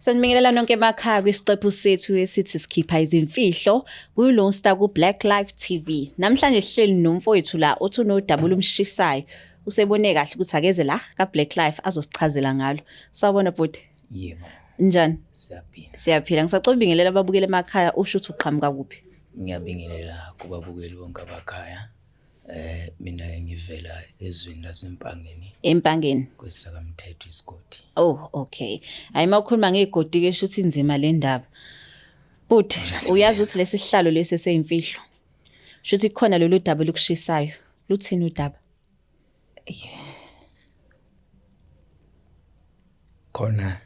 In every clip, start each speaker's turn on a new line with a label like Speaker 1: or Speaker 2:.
Speaker 1: Sanibingelela nonke emakhaya kwisiqephu sethu esithi sikhipha izimfihlo kwi-Lone Star ku-Black Life TV. Namhlanje sihleli nomfowethu la othi unodaba olumshisayo. Usebone kahle ukuthi akeze la ka-Black Life azosichazela ngalo. Sawubona bhuti.
Speaker 2: Yebo.
Speaker 1: Njani?
Speaker 2: Siyaphila.
Speaker 1: Siyaphila. Ngisacela ubingelela ababukeli emakhaya usho ukuthi uqhamuka kuphi.
Speaker 2: Ngiyabingelela kubabukeli bonke abakhaya. Mina ngivela ezweni laseMpangeni.
Speaker 1: Empangeni.
Speaker 2: KwesakaMthetho isigodi.
Speaker 1: Oh, okay. Hayi mawukhuluma ngegodi ke shuthi inzima le ndaba. But uyazi ukuthi lesi sihlalo lesi eseyimfihlo. Shuthi kukhona lolu daba olukushisayo. Luthini udaba?
Speaker 2: Khona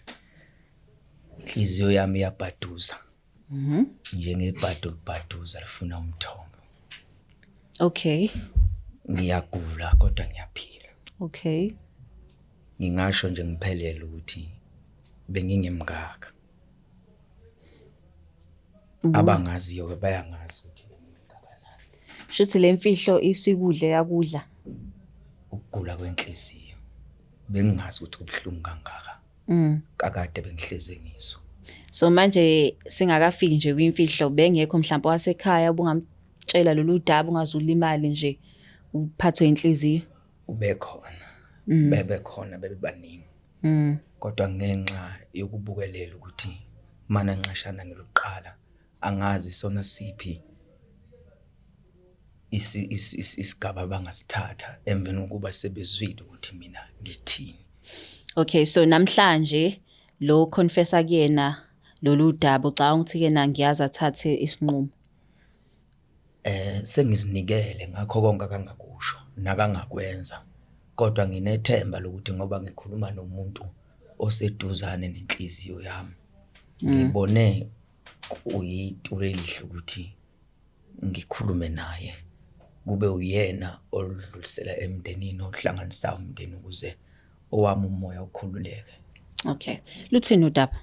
Speaker 2: inhliziyo yami iyabhaduza. Njengebhadu libhaduza lifuna umthombo.
Speaker 1: Okay.
Speaker 2: Ngiyagula kodwa ngiyaphila.
Speaker 1: Okay.
Speaker 2: Ngingasho nje ngiphelele ukuthi bengingemngaka. Abangaziyo ke bayangazi ukuthi bengingakanani.
Speaker 1: Shuthi le mfihlo isikudle yakudla.
Speaker 2: Ukugula kwenhliziyo. Bengingazi ukuthi kubuhlungu kangaka. Kakade bengihleze ngiso.
Speaker 1: So manje singakafiki nje kwimfihlo bengekho mhlawumbe wasekhaya ubungamtshela lolu daba ungazulimali nje uphathwe inhliziyo.
Speaker 2: Ubekhona. Bebekhona bebebaningi. Kodwa ngenxa yokubukelela ukuthi mana nxashana ngiluqala angazi sona siphi isigaba abangasithatha emveni kokuba sebezwile ukuthi mina ngithini.
Speaker 1: Okay, so namhlanje lo confessa kuyena lolu daba ucabanga ukuthi ke na ngiyazi athathe isinqumo.
Speaker 2: Sengizinikele ngakho konke akangakusho nakangakwenza kodwa nginethemba lokuthi ngoba ngikhuluma nomuntu oseduzane nenhliziyo yami ngibone kuyitulo elihle ukuthi ngikhulume naye kube uyena oludlulisela emndenini ohlanganisa umndeni ukuze owami umoya ukhululeke.
Speaker 1: Okay. Luthini udaba?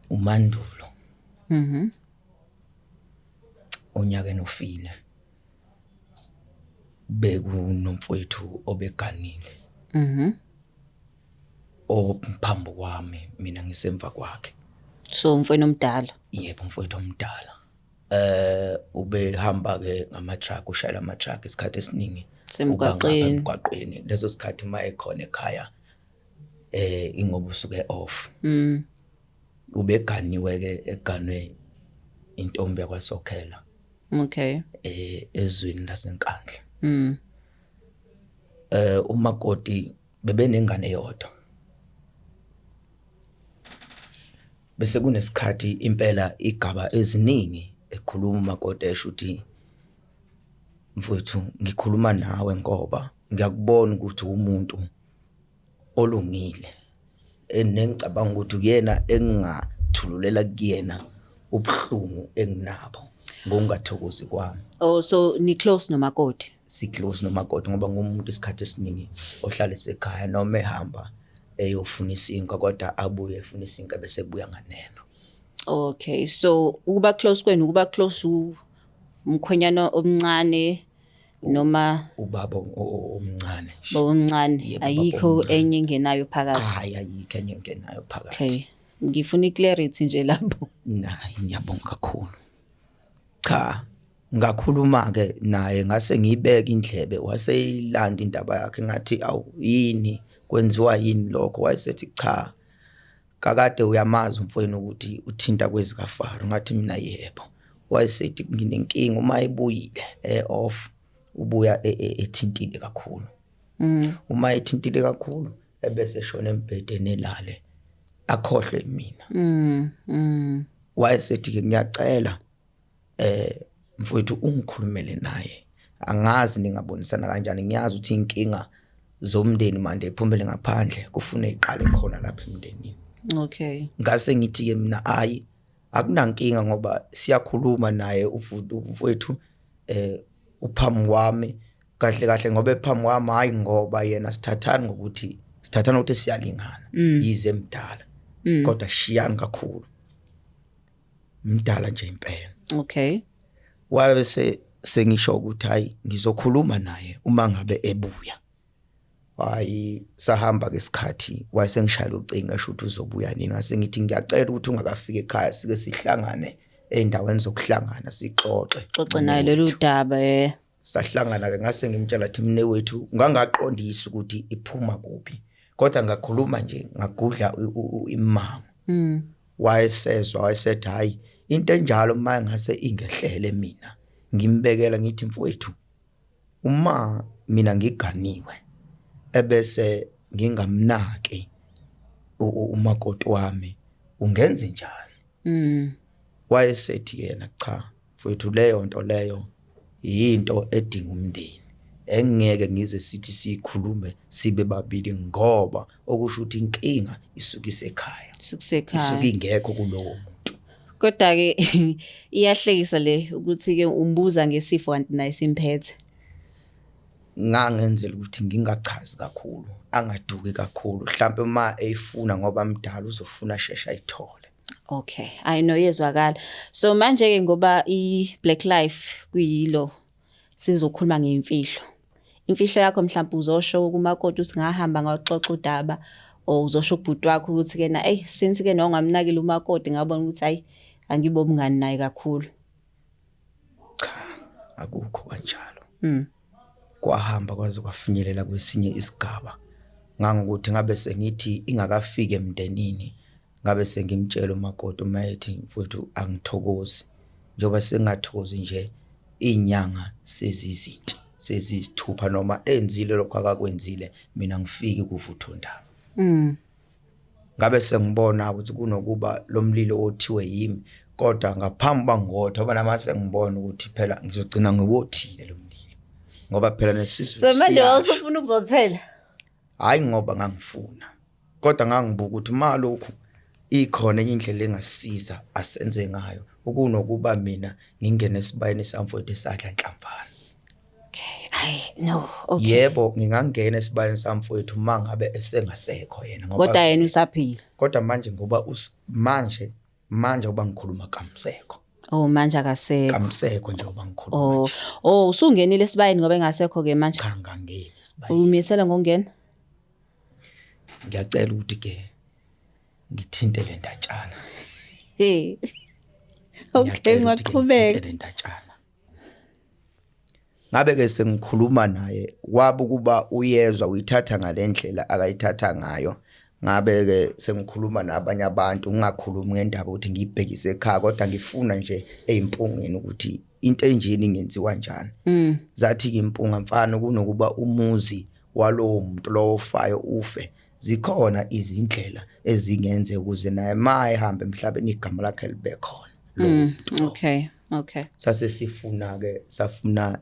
Speaker 2: Umandulo. Onyakeni ofile bekunomfowethu obeganile. Ophambi kwami mina ngisemva kwakhe.
Speaker 1: So umfowenu omdala.
Speaker 2: Yebo, umfowethu omdala. Ubehamba ke ngama truck, ushayela ama truck isikhathi esiningi
Speaker 1: Semgwaqeni.
Speaker 2: Emgwaqeni. Leso sikhathi uma ekhona ekhaya ingoba usuke off. Ubeganiwe ke, eganwe intombi yakwaSokhela.
Speaker 1: Okay.
Speaker 2: Ezweni laseNkandla. Umakoti bebenengane eyodwa. Bese kunesikhathi impela igaba eziningi ekhuluma umakoti esho ukuthi mfowethu ngikhuluma nawe ngoba ngiyakubona ukuthi umuntu olungile enengicabanga ukuthi uyena engingathululela kuyena ubuhlungu enginabo ngokungathokozi kwami.
Speaker 1: Oh, so ni close nomakoti?
Speaker 2: Si close nomakoti ngoba ngumuntu isikhathi esiningi ohlala esekhaya noma ehamba eyofuna isinkwa kodwa abuye efuna isinkwa bese ebuya nganeno.
Speaker 1: Okay, so ukuba close kwenu ukuba close umkhwenyana omncane noma
Speaker 2: ubaba omncane?
Speaker 1: Baba omncane, ayikho enye engenayo phakathi.
Speaker 2: Hayi, ayikho enye engenayo phakathi.
Speaker 1: Okay. Ngifuna iclarity nje lapho.
Speaker 2: Nayi, ngiyabonga kakhulu. Cha, ngakhuluma ke naye ngase ngiyibeka indlebe waseyilanda indaba yakhe ngathi awu yini kwenziwa yini lokho, wayesethi cha kakade uyamazi umfowenu ukuthi uthinta kwezikaFaro, ngathi mina yebo. Wayesethi nginenkinga uma ebuyile off ubuya ethintile kakhulu. Uma ethintile kakhulu ebese eshona embhedeni elale akhohlwe mina. Wayesethi ke ngiyacela mfowethu ungikhulumele naye, angazi ningabonisana kanjani, ngiyazi ukuthi inkinga zomndeni manje iphumele ngaphandle kufune iqale khona lapha emndenini.
Speaker 1: Okay.
Speaker 2: Ngase ngithi ke mina ayi akunankinga ngoba siyakhuluma naye umfowethu uphambi kwami kahle kahle ngoba ephambi kwami, hayi ngoba yena sithathana ngokuthi sithathana ukuthi siyalingana yize emdala kodwa shiyani kakhulu, mdala nje impela.
Speaker 1: Okay.
Speaker 2: Wabe se Sengisho ukuthi hayi, ngizokhuluma naye uma ngabe ebuya. Hayi, sahamba ke isikhathi, wayesengishayela ucingo esho ukuthi uzobuya nini. Wase ngithi ngiyacela ukuthi ungakafiki ekhaya sike sihlangane ey'ndaweni zokuhlangana sixoxe.
Speaker 1: Xoxe naye lolu daba eh.
Speaker 2: Sahlangana ke, ngase ngimtshela ukuthi mnewethu, ngangaqondisa ukuthi iphuma kuphi, kodwa ngakhuluma nje ngagudla imimango. Wayesezwa, wayesethi hayi, into enjalo uma ngase ingehlele mina. Ngimbekela ngithi mfowethu, uma mina ngiganiwe ebese ngingamnaki umakoti wami, ungenze njani? Wayesethi yena cha mfowethu, leyo nto leyo yinto edinga umndeni, engeke ngize sithi sikhulume sibe babili, ngoba okusho ukuthi inkinga isuke isekhaya,
Speaker 1: Sukusekhaya.
Speaker 2: isuke ingekho kulowo muntu.
Speaker 1: Kodwa ke iyahlekisa le ukuthi ke umbuza ngesifo kanti naye simphethe.
Speaker 2: Ngangenzela ukuthi ngingachazi kakhulu, angaduki kakhulu, mhlambe uma eyifuna ngoba mdala uzofuna shesha ayithole.
Speaker 1: Okay, I know, yezwakala. So manje ke ngoba i Black Life kuyilo, sizokhuluma ngemfihlo. Imfihlo yakho, mhlawumbe uzosho kumakoti ukuthi ngahamba ngaxoxa udaba, or uzosho kubhuti wakho ukuthi ke na, hey, since ke nongamnakile umakoti, ngabona ukuthi hayi, angibo umngani naye kakhulu.
Speaker 2: Cha, akukho kanjalo. Kwahamba kwaze kwafinyelela kwesinye isigaba, ngangokuthi ngabe sengithi ingakafiki emndenini, ngabe sengimtshela umakoti uma ethi mfowethu angithokozi, njengoba sengingathokozi nje inyanga sezizinti sezizithupha, noma enzile lokho akakwenzile, mina ngifiki kuvuthondaba. Ngabe sengibona ukuthi kunokuba lo mlilo othiwe yimi, kodwa ngaphambi bangotha ngoba nama sengibona ukuthi phela ngizogcina ngiwothile lo mlilo, ngoba phela nesisu
Speaker 1: So manje
Speaker 2: siyasho.
Speaker 1: wawusufuna ukuzothela.
Speaker 2: Hayi, ngoba ngangifuna, kodwa ngangibuka ukuthi ma lokhu ikhona enye indlela engasiza asenze ngayo ukunokuba mina ngingene esibayeni samfowethu esadla nhlamvana.
Speaker 1: Okay, ay no, okay.
Speaker 2: Yebo, ngingangena esibayeni samfowethu uma ngabe esengasekho yena,
Speaker 1: ngoba Kodwa yena usaphila.
Speaker 2: Kodwa manje ngoba manje uba ngikhuluma kamsekho.
Speaker 1: Oh, manje akasekho.
Speaker 2: Kamsekho nje uba ngikhuluma nje.
Speaker 1: Oh, usungenile esibayeni ngoba engasekho ke manje.
Speaker 2: Cha, ngangeni esibayeni.
Speaker 1: Umisela ngokungena?
Speaker 2: Ngiyacela ukuthi ke ngithinte le ndatshana.
Speaker 1: Hey. Okay,
Speaker 2: Ngiyacela ukuthi ke
Speaker 1: ngaqhubeka.
Speaker 2: ngithinte le ndatshana. Ngabe ke sengikhuluma naye, wabe ukuba uyezwa uyithatha ngalendlela akayithatha ngayo. Ngabe ke sengikhuluma nabanye abantu, ngingakhulumi ngendaba ukuthi ngiyibhekise ekhaya, kodwa ngifuna nje ezimpungeni ukuthi into enjini ingenziwa kanjani. Zathi ke impunga, mfana, kunokuba umuzi walowo muntu lowo ofayo ufe, zikhona izindlela ezingenze ukuze naye ma ehamba emhlabeni igama lakhe libe khona lowo muntu lowo.
Speaker 1: Okay.
Speaker 2: Sase sifuna ke, safuna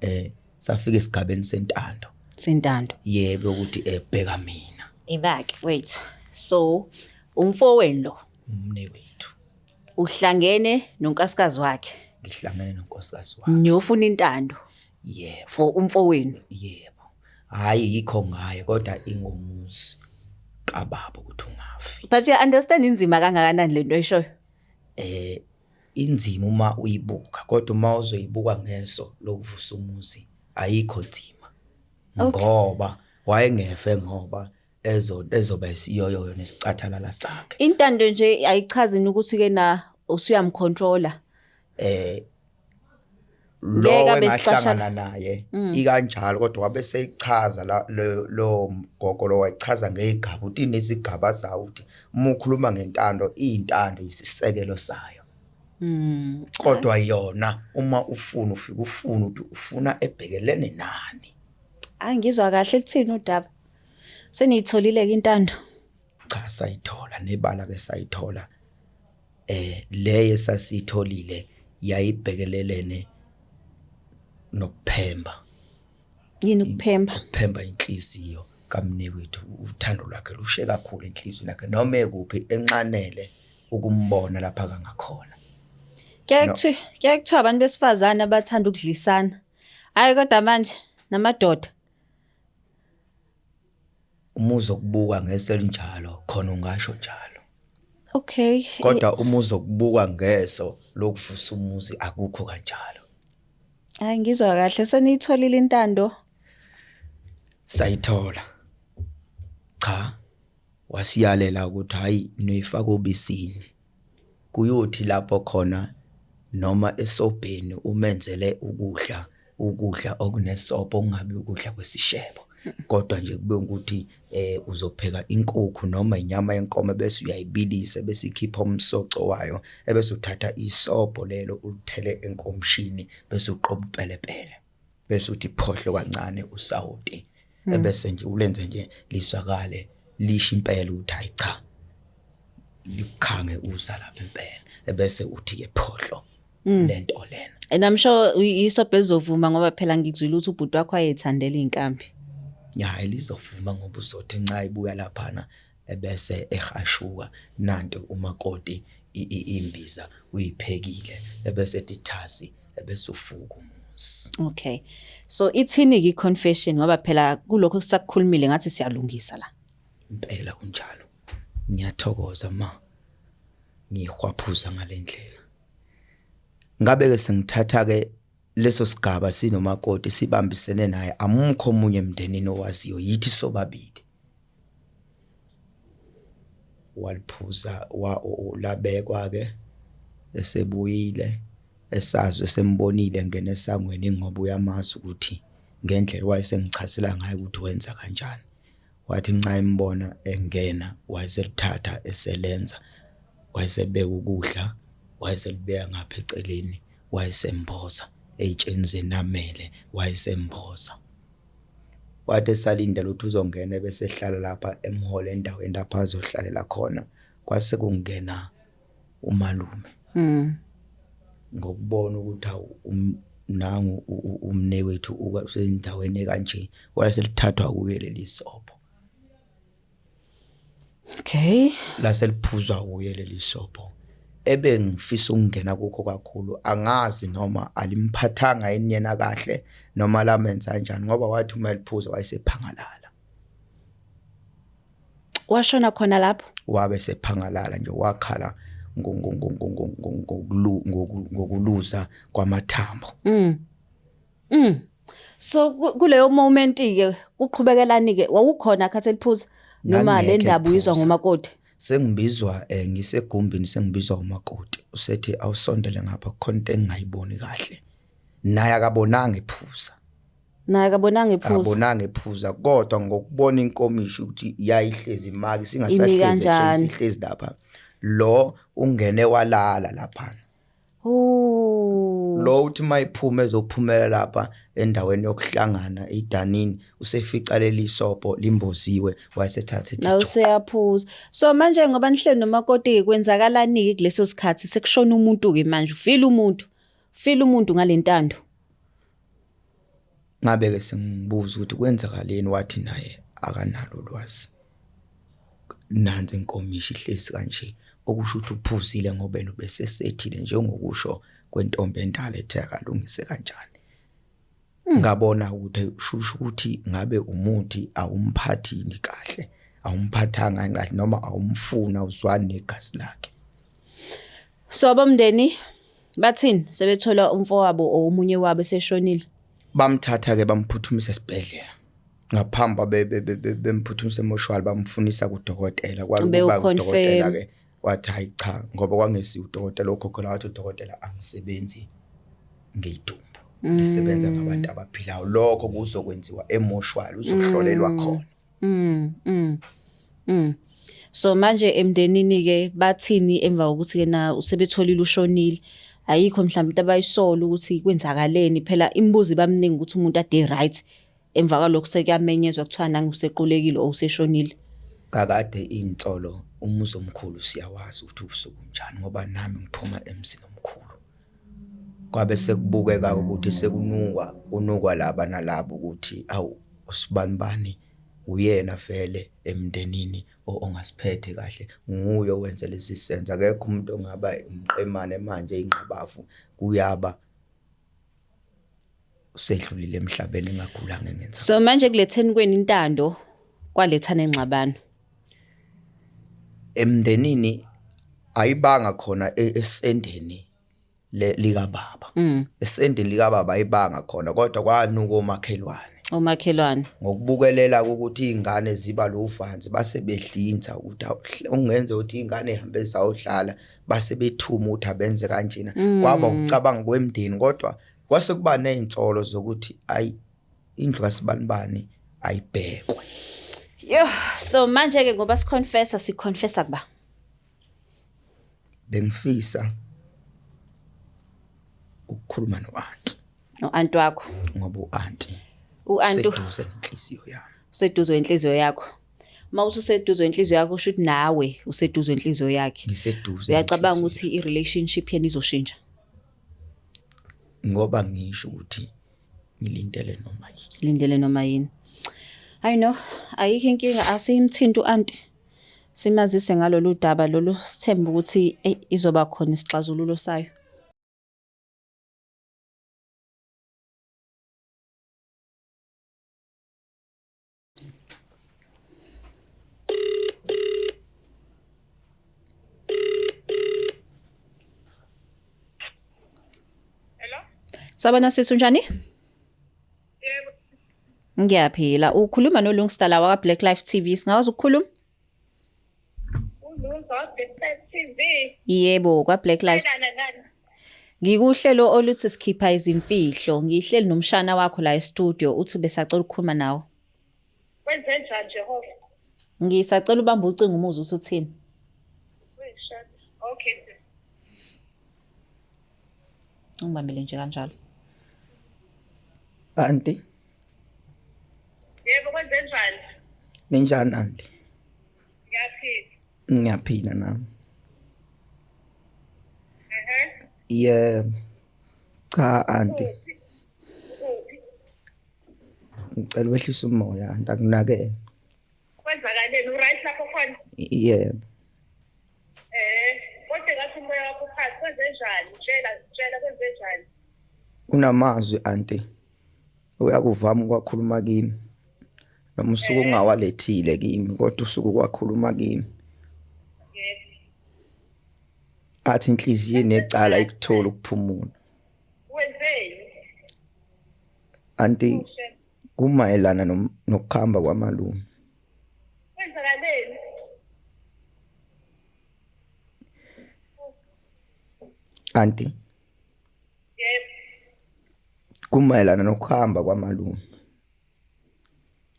Speaker 2: safika esigabeni sentando.
Speaker 1: Sentando.
Speaker 2: Yebo, ukuthi bheka mina.
Speaker 1: Ibake, wait. So umfowenu lo
Speaker 2: umne wethu
Speaker 1: uhlangene nonkosikazi wakhe.
Speaker 2: Ngihlangene nonkosikazi wakhe.
Speaker 1: Niyofuna intando.
Speaker 2: Yebo.
Speaker 1: For umfowenu.
Speaker 2: Yebo. Hayi, yikho ngaye, kodwa ingomuzi kababa ukuthi ungafi.
Speaker 1: But you understand inzima kangakanani lento oyishoyo?
Speaker 2: Inzima uma uyibuka, kodwa uma uzoyibuka ngeso lokuvusa umuzi ayikho nzima. Ngoba wayengefe ngoba ezoba isiyoyoyo nesicathalala sakhe.
Speaker 1: Intando nje ayichazi ukuthi ke na usuyamcontroller.
Speaker 2: Lo
Speaker 1: Ngeke abe
Speaker 2: engahlangana naye ikanjalo, kodwa wabe seyichaza la lo gogo lo wayichaza ngezigaba ukuthi inezigaba zawo, ukuthi uma ukhuluma ngentando, intando isisekelo sayo. Kodwa yona uma ufuna ufika ufuna ukuthi ufuna ebhekelene nani.
Speaker 1: Hayi, ngizwa kahle, lithini udaba? Seniyitholile ke intando?
Speaker 2: Cha, sayithola nebala ke sayithola. Leye sasitholile yayibhekelelene nokuphemba.
Speaker 1: Yini ukuphemba?
Speaker 2: Ukuphemba inhliziyo kamnewethu, uthando lwakhe lushe kakhulu enhliziyweni yakhe, noma ekuphi enxanele ukumbona lapha kangakhona.
Speaker 1: Kuyaye kuthiwa abantu besifazane abathanda ukudlisana. Hayi, kodwa manje namadoda.
Speaker 2: Uma uzokubuka ngeso elinjalo khona ungasho njalo.
Speaker 1: Okay.
Speaker 2: Kodwa uma uzokubuka ngeso lokuvusa umuzi akukho kanjalo.
Speaker 1: Hayi, ngizwa kahle, seniyitholile intando.
Speaker 2: Sayithola. Cha, wasiyalela ukuthi hayi, noyifaka obisini, kuyothi lapho khona noma esobheni umenzele ukudla, ukudla okunesobho, okungabi ukudla kwesishebo, kodwa nje kube ukuthi uzopheka inkukhu noma inyama yenkomo, bese uyayibilisa, bese ikhipha umsoco wayo, ebese uthatha isobho lelo ulithele enkomishini, bese uqoba upelepele, bese uthi phohlo kancane usawoti, ebese nje ulenze nje lizwakale lisho impela ukuthi hayi cha, likukhange uza lapha impela, ebese uthi ke phohlo lento lena.
Speaker 1: And I'm sure isobho elizovuma, ngoba phela ngikuzwile ukuthi ubhuti wakho wayethandela iy'nkambi.
Speaker 2: Ya, elizovuma, ngoba uzothi nca ibuya laphana ebese ehashuka, nanto umakoti imbiza uyiphekile, ebese ethi thasi, ebese ufuka umuzi.
Speaker 1: Okay, so ithini-ke i-confession, ngoba phela kulokho sisakukhulumile ngathi siyalungisa la?
Speaker 2: Impela kunjalo. Ngiyathokoza ma ngihwaphuza ngalendlela. Ngabe ke sengithatha ke leso sigaba sinomakoti, sibambisene naye, amukho omunye emndenini owaziyo, yithi sobabili. Waliphuza wa labekwa ke, esebuyile, esazi esembonile ngene esangweni, ngoba uyamazi ukuthi ngendlela wayesengichazela ngayo ukuthi wenza kanjani. Wathi nca imbona engena, wayeselithatha eselenza, wayesebeka ukudla, wayeselibeka ngapha eceleni, wayesemboza ey'tsheni zenamele, wayesemboza. Wathi esalindela ukuthi uzongena bese ehlala lapha emhole endaweni lapha azohlalela khona, kwase kungena umalume. Ngokubona ukuthi awu, nangu umnewethu usendaweni ekanje, wayeselithathwa kuye leli sobho. Laseliphuzwa kuye leli sobho. Ebengifisa ukungena kukho kakhulu, angazi noma alimphathanga yini yena kahle noma lamenza kanjani, ngoba wathi uma eliphuza wayesephangalala.
Speaker 1: Washona khona lapho?
Speaker 2: Wabe sephangalala nje, wakhala ngokuluza kwamathambo.
Speaker 1: So kuleyo moment ke kuqhubekelani ke? Wawukhona khathi eliphuza noma le
Speaker 2: Ngangingekho
Speaker 1: ndaba uyizwa
Speaker 2: eliphuza.
Speaker 1: Ngomakoti?
Speaker 2: Sengibizwa ngisegumbini, sengibizwa umakoti, usethi awusondele ngapha, kukhona into engingayiboni kahle. Naye akabonanga ephuza.
Speaker 1: Naye akabonanga ephuza.
Speaker 2: Akabonanga ephuza, kodwa ngokubona inkomishi ukuthi yayihlezi imaki
Speaker 1: Imi
Speaker 2: singasahlezi
Speaker 1: kanjani?
Speaker 2: sihlezi lapha, lo ungene walala lapha.
Speaker 1: Oh.
Speaker 2: Lo uthi mayiphuma ezophumela lapha endaweni yokuhlangana idanini, usefica leli sobho limboziwe, wayesethatha ethi
Speaker 1: Nawe useyaphuza. So manje ngoba nihleli nomakoti, kwenzakalani ke kuleso sikhathi sekushona umuntu ke manje, ufile umuntu? Ufile umuntu ngalentando.
Speaker 2: Ngabe ke sengibuza ukuthi kwenzakaleni, wathi naye akanalo ulwazi. Nansi inkomishi ihlezi kanje, okusho ukuthi uphuzile, ngoba yena ubesesethile njengokusho kwentombi endala ethe akalungise kanjani. Ngabona ukuthi shushu ukuthi ngabe umuthi awumphathini kahle, awumphathanga kahle, noma awumfuna, awuzwani negazi lakhe.
Speaker 1: So abomndeni bathini sebethola umfowabo or omunye wabo eseshonile?
Speaker 2: Bamthatha ke, bamphuthumisa esibhedlela. Ngaphambi bemphuthumisa emoshwali, bamfunisa kudokotela, kwalukuba
Speaker 1: Beyoconfirm.
Speaker 2: udokotela ke wathi hayi cha, ngoba kwangesi udokotela okhokhela, wathi udokotela, angisebenzi ngeyidumbu, ngisebenza ngabantu abaphilayo, lokho kuzokwenziwa emoshwali, uzohlolelwa khona.
Speaker 1: So manje emndenini ke bathini emva kokuthi ke na usebetholile ushonile? Ayikho mhlawumbe into abayisola ukuthi kwenzakaleni? Phela imibuzo ibamningi ukuthi umuntu ade right, emva kwalokho sekuyamenyezwa kuthiwa nangu usequlekile or useshonile.
Speaker 2: Kakade iy'nsolo, umuzi omkhulu siyawazi ukuthi usukunjani, ngoba nami ngiphuma emzini omkhulu. Kwabe sekubukeka ukuthi sekunukwa, kunukwa laba nalabo ukuthi awu, usibanibani uyena vele emndenini ongasiphethe kahle, nguye owenze lesi senzo, akekho umuntu ongaba umqemane manje ingqabavu kuyaba usedlulile emhlabeni engagulanga engenza.
Speaker 1: So manje kuletheni kweni intando kwaletha nengxabano.
Speaker 2: Emndenini ayibanga khona esendeni. Lika baba. Esendini lika baba ayibanga khona, kodwa kwanuka omakhelwane.
Speaker 1: Omakhelwane.
Speaker 2: Ngokubukelela ukuthi izingane ziba lovanzi, base bedlinza ukuthi ungenze ukuthi izingane ihambe zawudlala, base bethuma ukuthi abenze kanjena. Kwaba ukucabanga kwemndeni, kodwa kwase kuba nezinsolo zokuthi ayi, indlu kaSibanibani ayibhekwe.
Speaker 1: Yo, so manje ke ngoba siconfessa, siconfessa kuba
Speaker 2: Bengifisa ukukhuluma no-aunty.
Speaker 1: No-aunty wakho.
Speaker 2: Ngoba u-aunty
Speaker 1: U-aunty
Speaker 2: useduze nenhliziyo yami.
Speaker 1: Useduze nenhliziyo yakho. Uma ususeduze nenhliziyo yakho, usho ukuthi nawe useduze nenhliziyo yakhe.
Speaker 2: Ngiseduze.
Speaker 1: Uyacabanga ukuthi i-relationship yenu izoshintsha?
Speaker 2: Ngoba ngisho ukuthi ngilindele noma yini.
Speaker 1: Lindele noma yini. I know, ayikho inkinga, asimthinti u-aunty. Simazise ngalolu daba lolu, sithembe ukuthi izoba khona isixazululo sayo.
Speaker 3: Hello?
Speaker 1: Sabona sisi, unjani?
Speaker 3: Yebo.
Speaker 1: Ngiyaphila. Ukhuluma noLungsta la wa Black Life TV. Singakwazi ukukhuluma?
Speaker 3: ULungsta wa Black Life TV.
Speaker 1: Yebo, kwa Black Life.
Speaker 3: Mayelana nani?
Speaker 1: Ngikuhlelo oluthi sikhipha izimfihlo. Ngihleli nomshana wakho la e-studio, uthi besacela ukukhuluma nawe.
Speaker 3: Kwenze njani, Jehova?
Speaker 1: Ngisacela ubambe ucingo umuzwe uthi uthini.
Speaker 3: Uyishada. Okay, sis.
Speaker 1: Ungibambele nje kanjalo.
Speaker 2: Aunty.
Speaker 3: Yebo, kwenze njani?
Speaker 2: Ninjani, aunty?
Speaker 3: Ngiyaphila.
Speaker 2: Ngiyaphila nami.
Speaker 3: Ehhe.
Speaker 2: Yebo. Cha, aunty.
Speaker 3: Kuphi? Kuphi?
Speaker 2: Ngicela wehlisa umoya, aunty, akunakele.
Speaker 3: Kwenzakaleni? U-right lapho khona?
Speaker 2: Yebo.
Speaker 3: Kodwa ngathi umoya wakho phansi, kwenze njani? Tshela, tshela, kwenze njani?
Speaker 2: Kunamazwi, aunty, uyakuvama ukwakhuluma kimi. Noma usuke ungawalethile kimi, kodwa usuke kwakhuluma kimi.
Speaker 3: Yebo.
Speaker 2: Athi inhliziyo enecala ikuthola ukuphumula.
Speaker 3: Wenzeni?
Speaker 2: Aunty,
Speaker 3: Ushe.
Speaker 2: kumayelana nokuhamba kwamalume.
Speaker 3: Kwenzakaleni?
Speaker 2: Aunty.
Speaker 3: Yebo.
Speaker 2: Kumayelana nokuhamba kwamalume.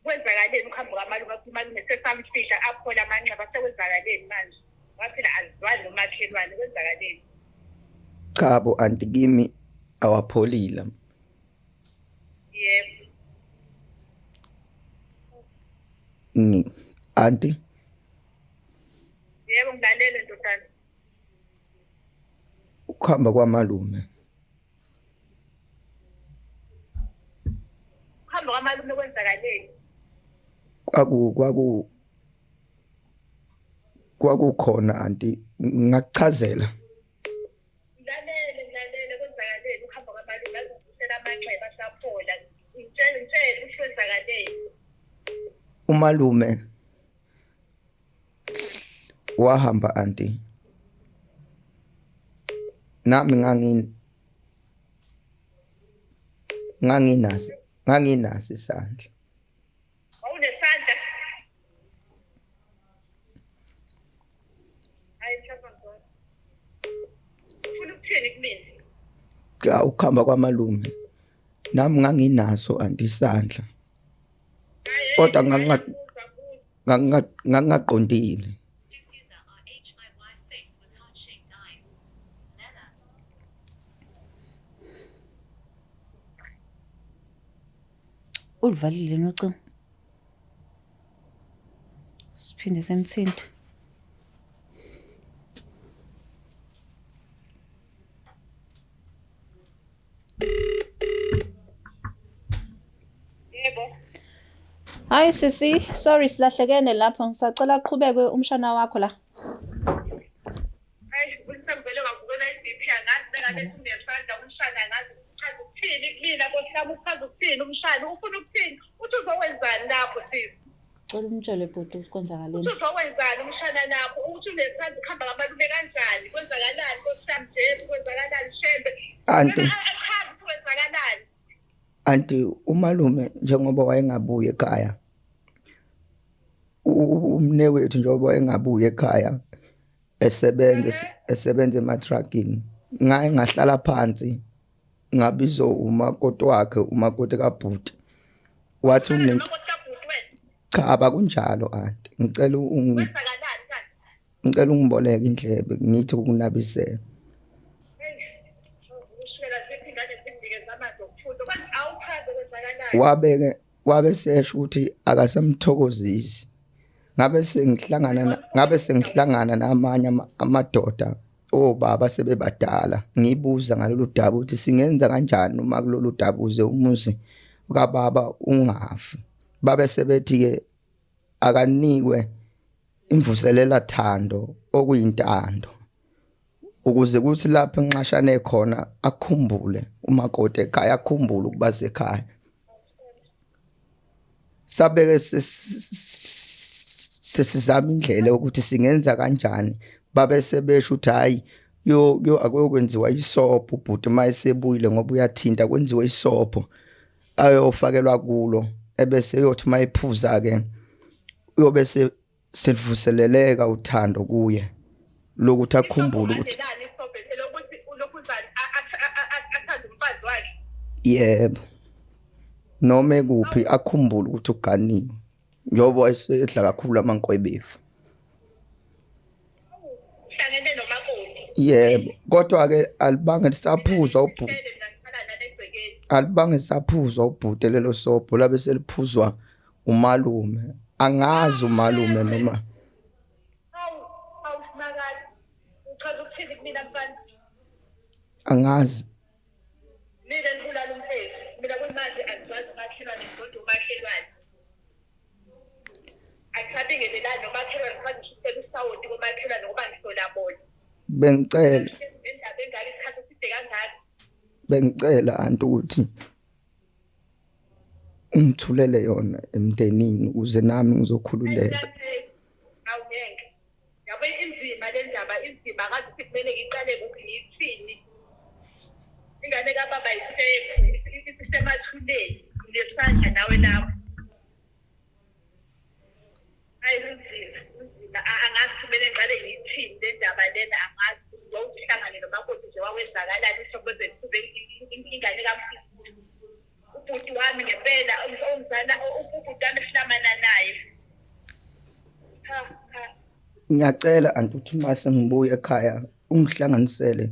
Speaker 3: Kwenzakaleni ukuhamba kwamalume? Umalume sesamfihla, aphola amanxeba, sekwenzakaleni manje? Waphela azizwani nomakhelwane, kwenzakaleni?
Speaker 2: Cha bo, aunty, kimi awapholile.
Speaker 3: Yebo.
Speaker 2: Ngi aunty.
Speaker 3: Yebo, ngilalele, ndodana.
Speaker 2: Ukuhamba kwamalume.
Speaker 3: Ukuhamba kwamalume kwenzakaleni?
Speaker 2: Kwaku kwaku kwakukhona, aunty, ngakuchazela.
Speaker 3: Ngilalele, ngilalele, kwenzakaleni ukuhamba kwamalume? Azovusela amanxeba asaphola. Ngitshele, ngitshele ukuthi kwenzakaleni.
Speaker 2: Umalume wahamba, aunty. Nami nganginaso isandla.
Speaker 3: Wawunesandla? Hayi, mhlawumbe ngizwa. Ufuna ukuthini kumina?
Speaker 2: Ka ukuhamba kwamalume, nami nganginaso, aunty, isandla.
Speaker 3: Hayi,
Speaker 2: Kodwa
Speaker 3: ngiyakuzwa, kuzwa.
Speaker 2: ngangingaqondile.
Speaker 1: Ulivalile nocingo. Siphinde semthinto.
Speaker 3: Yebo.
Speaker 1: Hayi sisi, sorry, silahlekene lapho. Ngisacela aqhubeke umshana wakho la.
Speaker 3: Hayi, usengivele wavukela i-BP, angazi bengabe unesandla umshana, angazi uchaza ukuthini kumina, nkosi yami, uchaza ukuthini umshana, ufuna ukuthini? Uthi uzokwenzani lapho, sisi?
Speaker 1: Cela umtshele bhuti ukuthi kwenzakaleni.
Speaker 3: Uzokwenzani umshana nakho ukuthi unesandla ukuhamba kabalume kanjani kwenzakalani nkosi Jesu kwenzakalani shembe.
Speaker 2: Anti.
Speaker 3: Achaze ukuthi kwenzakalani.
Speaker 2: Anti umalume njengoba wayengabuyi ekhaya umnewethu njengoba wayengabuyi ekhaya esebenza esebenza ematragini ngaye ngahlala phansi ngabizwa umakoti wakhe umakoti kabhuti wathi unento cha abakunjalo anti ngicela ngicela ungiboleke indlebe ngithi ukunabisela wabeke wabe sesho ukuthi akasamthokozisi ngabe sengihlangana ngabe sengihlangana namanye amadoda obaba sebebadala ngibuza ngalolu daba ukuthi singenza kanjani uma kulolu daba uze umuzi kababa ungafi babe sebethi ke akanikwe imvuselela thando okuyintando ukuze kuthi lapho enxashane khona akhumbule umakoti ekhaya akhumbule ukuba sekhaya sabeke sesizama indlela yokuthi singenza kanjani babe sebesho ukuthi hayi yo yo akuyokwenziwa isobho ubhuti uma esebuyile ngoba uyathinta kwenziwe isobho ayofakelwa kulo ebese uyothi uma ephuza ke uyobe selivuseleleka uthando kuye lokuthi akhumbule ukuthi yebo noma ekuphi akhumbule ukuthi uganiwe njengoba esedla kakhulu amankwebevu
Speaker 3: uhlangene nomakoti
Speaker 2: yebo kodwa ke alibange lisaphuzwa ubhuti alibange lisaphuzwa ubhuti lelo sobho labe seliphuzwa umalume angazi umalume noma
Speaker 3: Hawu, hawu Simakade. Uchaza ukuthini kumina mfana?
Speaker 2: Angazi.
Speaker 3: Mina ngibulala umfethu. Mina kuyimanje angizazi umakhelwane ngikodwa umakhelwane. Angisabingelelani nomakhelwane ngichaza ngishisela usawoti komakhelwane ngoba ngihlola bona.
Speaker 2: Bengicela.
Speaker 3: Indaba engaka isikhathi eside kangaka.
Speaker 2: Bengicela anti ukuthi ungithulele yona emndenini ukuze nami ngizokhululeka.
Speaker 3: Awu ngeke. Yabo inzima le ndaba inzima ngazi ukuthi kumele ngiqale kuphi ngiyithini. Ingane kababa isekho isemathuneni nesandla nawe lapho. Hayi kunzima kunzima angazi kumele ngiqale ngiyithini le ndaba lena angazi wawuhlangane nomakoti nje wawenzakalani ihlobo zethuze ingane kamfisi ubhuti wami ngempela ongizala ubhuti wami esilamana naye ha ha
Speaker 2: Ngiyacela anti ukuthi uma sengibuya ekhaya ungihlanganisele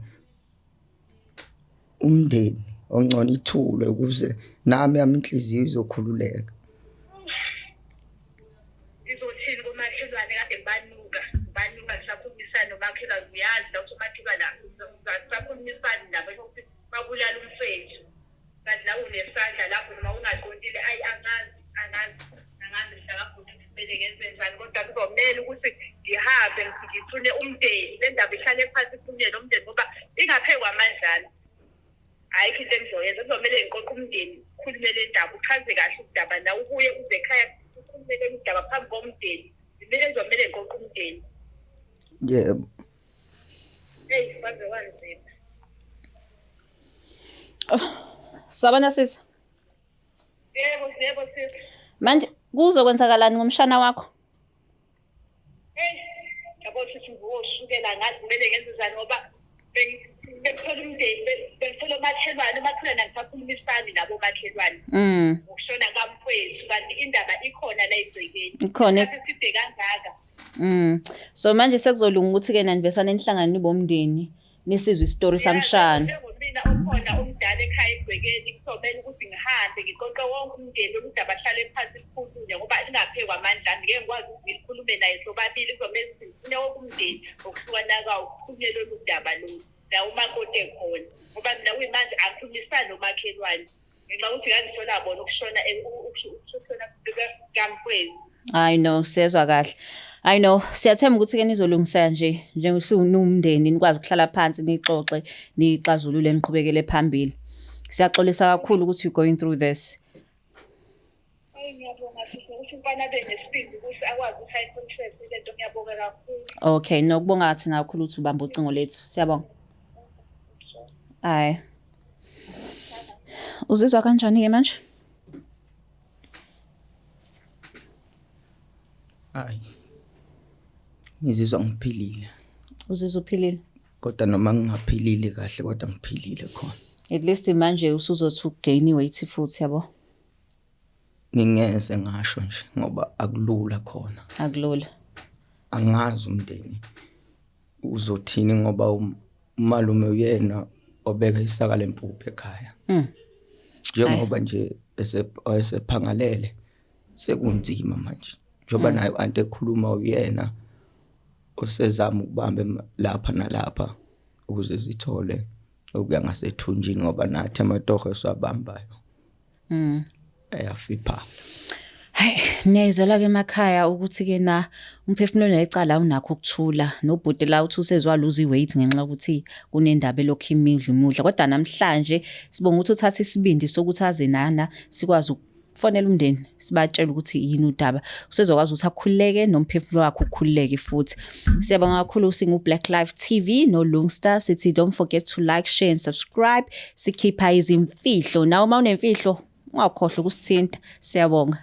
Speaker 2: umndeni ongcono ithule ukuze nami yami inhliziyo izokhululeka.
Speaker 3: Izothini komakhelwane kade ngibanuka ngibanuka ngisakhulumisana nomakhelwane uyazi la ukuthi umakhelwane ngisakhulumisana nabo ukuthi babulala umfethu kanti nawe unesandla lapho noma ungaqondile ayi angazi angazi angazi mhlakabhuti kumele ngenze njani kodwa kuzomele ukuthi ngihambe ngifune umndeni le ndaba ihlale phansi ifunye nomndeni ngoba ingaphezu kwamandlala ayikho into engizoyenza kuzomele ngiqoqe umndeni ukhulume le ndaba uchaze kahle udaba nawe ubuye uze ekhaya ukhulume le ndaba phambi komndeni mina ngizomele ngiqoqe umndeni
Speaker 2: Yebo.
Speaker 3: Eyi kwaze kwanzima.
Speaker 1: Sabona sisi.
Speaker 3: Yebo, yebo sisi.
Speaker 1: Manje kuzokwenzakalani ngomshana wakho?
Speaker 3: Hey, yabo sisi ngiwoshukela ngazi kumele ngenze njani ngoba bengithola umndeni bengithola omakhelwane omakhelwane angisakhulumisani nabo omakhelwane ngokushona kamfowethu kanti indaba ikhona la egcekeni
Speaker 1: Ikhona.
Speaker 3: Isikhathi eside kangaka
Speaker 1: So manje sekuzolunga ukuthi ke nanivesane nihlangane nibomndeni nisizwe isitori samshana.
Speaker 3: Njengomina okhona omdala ekhaya egcekeni kuzomele ukuthi ngihambe ngiqoqe wonke umndeni lolu daba hlale phansi likhulunywe ngoba lingaphekwa amandla ami ngeke ngikwazi ukuthi ngilikhulume naye sobabili kuzomele ukuthi ngifune wonke umndeni ngokuhlukana kwawo kukhulunywe lolu daba lolu la umakoti ekhona ngoba mina kuyimanje angikhulumisani nomakhelwane ngenxa yokuthi ngangithola bona ukushona ukushona kukamfwethu.
Speaker 1: I know siyezwa kahle. I know siyathemba ukuthi ke nizolungiseka nje njengosunomndeni nikwazi ukuhlala phansi nixoxe nixazulule niqhubekele phambili. Siyaxolisa kakhulu ukuthi you going through this.
Speaker 3: Ayi ngiyabonga sisi. ukuthi umfana abe nesibindi ukuthi akwazi ukuthi ayiconfesse le nto. Ngiyabonga kakhulu.
Speaker 1: Okay, nokubonga thina kakhulu ukuthi ubambe ucingo lethu. Siyabonga. Hayi. Uzizwa kanjani ke manje?
Speaker 2: Hayi. Ngizizwa ngiphilile.
Speaker 1: Uzizwa uphilile?
Speaker 2: Kodwa noma ngingaphilile kahle kodwa ngiphilile khona.
Speaker 1: At least manje usuzothi ugain weight futhi yabo.
Speaker 2: Ngingeze ngasho nje ngoba akulula khona.
Speaker 1: Akulula.
Speaker 2: Angazi umndeni uzothini ngoba umalume uyena obeka isaka lempuphu ekhaya. Njengoba nje esephangalele sekunzima manje. Njengoba naye u-anti ekhuluma uyena osezama ukubamba lapha nalapha ukuze sithole okuya ngasethunjini ngoba nathi amatoho esiwabambayo. Ayafiphala.
Speaker 1: Hayi, niyayizwela ke emakhaya ukuthi ke na umphefumulo onecala awunakho ukuthula nobhuti la uthi usezwa lose weight ngenxa yokuthi kunendaba elokhu imidla umudla. Kodwa namhlanje sibonga ukuthi uthathe isibindi sokuthi aze nana sikwazi ukufonela umndeni sibatshele ukuthi yini udaba. Usezokwazi ukuthi akhululeke nomphefumulo wakhe ukhululeke futhi. Siyabonga kakhulu singu Black Life TV no Lungstar, sithi don't forget to like, share and subscribe. Sikhipha izimfihlo. Nawe uma unemfihlo ungakhohlwa ukusithinta. Siyabonga.